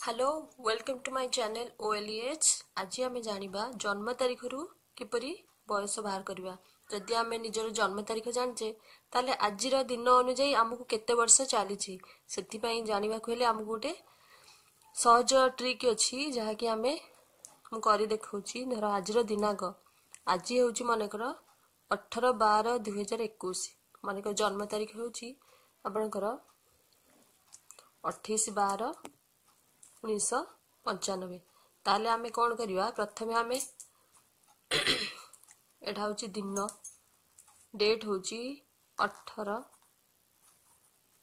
Hello, welcome to my channel OLEH। ଆଜି ଆମେ ଜାଣିବା ଜନ୍ମ ତାରିଖରୁ କିପରି ବୟସ ବାହାର କରିବା। ଯଦି ଆମେ ନିଜର ଜନ୍ମ ତାରିଖ ଜାଣିଛେ, ତାହେଲେ ଆଜିର ଦିନ ଅନୁଯାୟୀ ଆମକୁ କେତେ ବର୍ଷ ଚାଲିଛି, ସେଥିପାଇଁ ଜାଣିବାକୁ ହେଲେ ଆମକୁ ଗୋଟେ ସହଜ ଟ୍ରିକ୍ ଅଛି, ଯାହାକି ଆମେ ମୁଁ କରି ଦେଖାଉଛି। ଧର ଆଜିର ଦିନାଙ୍କ ଆଜି ହେଉଛି ମନେକର 18/12/2021। ମନେକର ଜନ୍ମ ତାରିଖ ହେଉଛି ଆପଣଙ୍କର 28/12/1995। ତାହେଲେ ଆମେ କ'ଣ କରିବା? ପ୍ରଥମେ ଆମେ ଏଇଟା ହେଉଛି ଦିନ, ଡେଟ୍ ହେଉଛି 18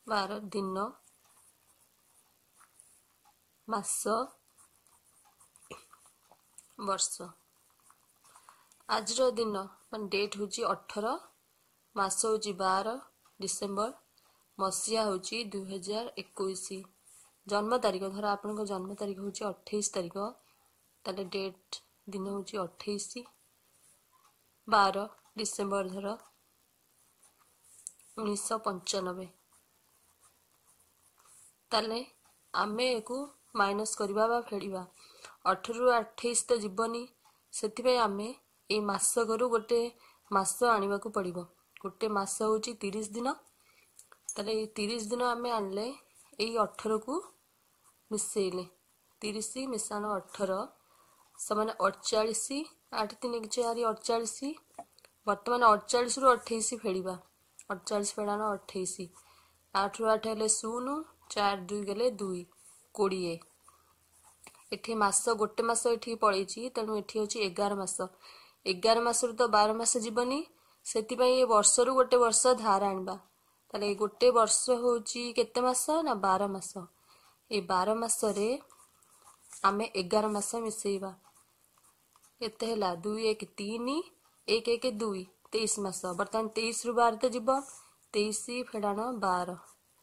12, ଦିନ, ମାସ, ବର୍ଷ। ଆଜିର ଦିନ ମାନେ ଡେଟ୍ ହେଉଛି 18, ମାସ ହେଉଛି 12, ଡିସେମ୍ବର, ମସିହା ହେଉଛି 2021। ଜନ୍ମ ତାରିଖ, ଧର ଆପଣଙ୍କ ଜନ୍ମ ତାରିଖ ହେଉଛି 28 ତାରିଖ, ତାହେଲେ ଡେଟ୍ ଦିନ ହେଉଛି 28 12 ଡିସେମ୍ବର ଧର 1995। ତାହେଲେ ଆମେ ଏକୁ ମାଇନସ୍ କରିବା ବା ଫେଡ଼ିବା। 18ରୁ 28 ତ ଯିବନି, ସେଥିପାଇଁ ଆମେ ଏଇ ମାସକରୁ ଗୋଟେ ମାସ ଆଣିବାକୁ ପଡ଼ିବ। ଗୋଟେ ମାସ ହେଉଛି 30 ଦିନ। ତାହେଲେ ଏଇ 30 ଦିନ ଆମେ ଆଣିଲେ, ଏଇ 18କୁ ମିଶେଇଲେ, 30 ମିଶାଣ 18 ସମାନ 48। 8 3 4, 48। ବର୍ତ୍ତମାନ 48ରୁ 28 ଫେଡ଼ିବା। 48 ଫେଡ଼ାଣ 28। 8ରୁ 8 ହେଲେ 0, 4 2 ଗଲେ 2, 20। ଏଠି ମାସ, ଗୋଟେ ମାସ ଏଠି ପଳେଇଛି, ତେଣୁ ଏଠି ହେଉଛି 11 ମାସ। 11 ମାସରୁ ତ 12 ମାସ ଯିବନି, ସେଥିପାଇଁ ଏ ବର୍ଷରୁ ଗୋଟେ ବର୍ଷ ଧାର ଆଣିବା। ତାହେଲେ ଏ ଗୋଟେ ବର୍ଷ ହେଉଛି କେତେ ମାସ ନା 12 ମାସ। ଏ 12 ମାସରେ ଆମେ 11 ମାସ ମିଶେଇବା। କେତେ ହେଲା? 2 1 3, 1 1 2, 23 ମାସ। ବର୍ତ୍ତମାନ 23ରୁ 12 ତ ଯିବ। 23 ଫେଡ଼ାଣ 12,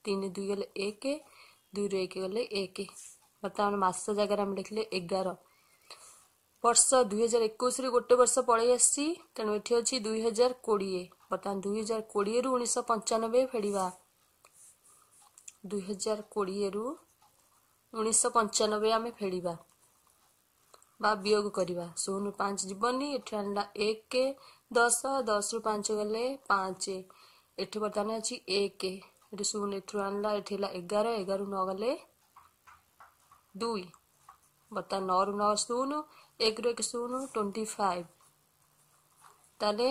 3 2 ଗଲେ 1, 2ରୁ 1 ଗଲେ 1। ବର୍ତ୍ତମାନ ମାସ ଜାଗାରେ ଆମେ ଲେଖିଲେ 11। ବର୍ଷ 2021ରେ ଗୋଟେ ବର୍ଷ ପଳେଇ ଆସିଛି, ତେଣୁ ଏଠି ଅଛି 2020। ବର୍ତ୍ତମାନ 2020ରୁ 1995 ଫେଡ଼ିବା। 2020ରୁ 1995 ଆମେ ଫେଡ଼ିବା ବା ବିୟୋଗ କରିବା। 0 5 ଯିବନି, ଏଠି ଆଣିଲା 1, 10, 10ରୁ 5 ଗଲେ 5। ଏଠି ବର୍ତ୍ତମାନ ଅଛି 1, ଏଠି 0 ଏଥିରୁ ଆଣିଲା, ଏଠି ହେଲା 11, 11ରୁ 9 ଗଲେ 2। ବର୍ତ୍ତମାନ 9ରୁ 9 0, 1ରୁ 1 0, 25। ତାହେଲେ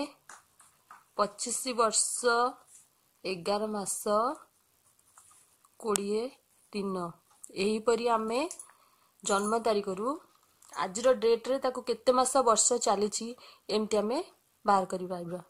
25 ବର୍ଷ 11 ମାସ 20 ଦିନ। ଏହିପରି ଆମେ ଜନ୍ମ ତାରିଖରୁ ଆଜିର ଡେଟ୍ରେ ତାକୁ କେତେ ମାସ ବର୍ଷ ଚାଲିଛି, ଏମିତି ଆମେ ବାହାର କରିପାରିବା।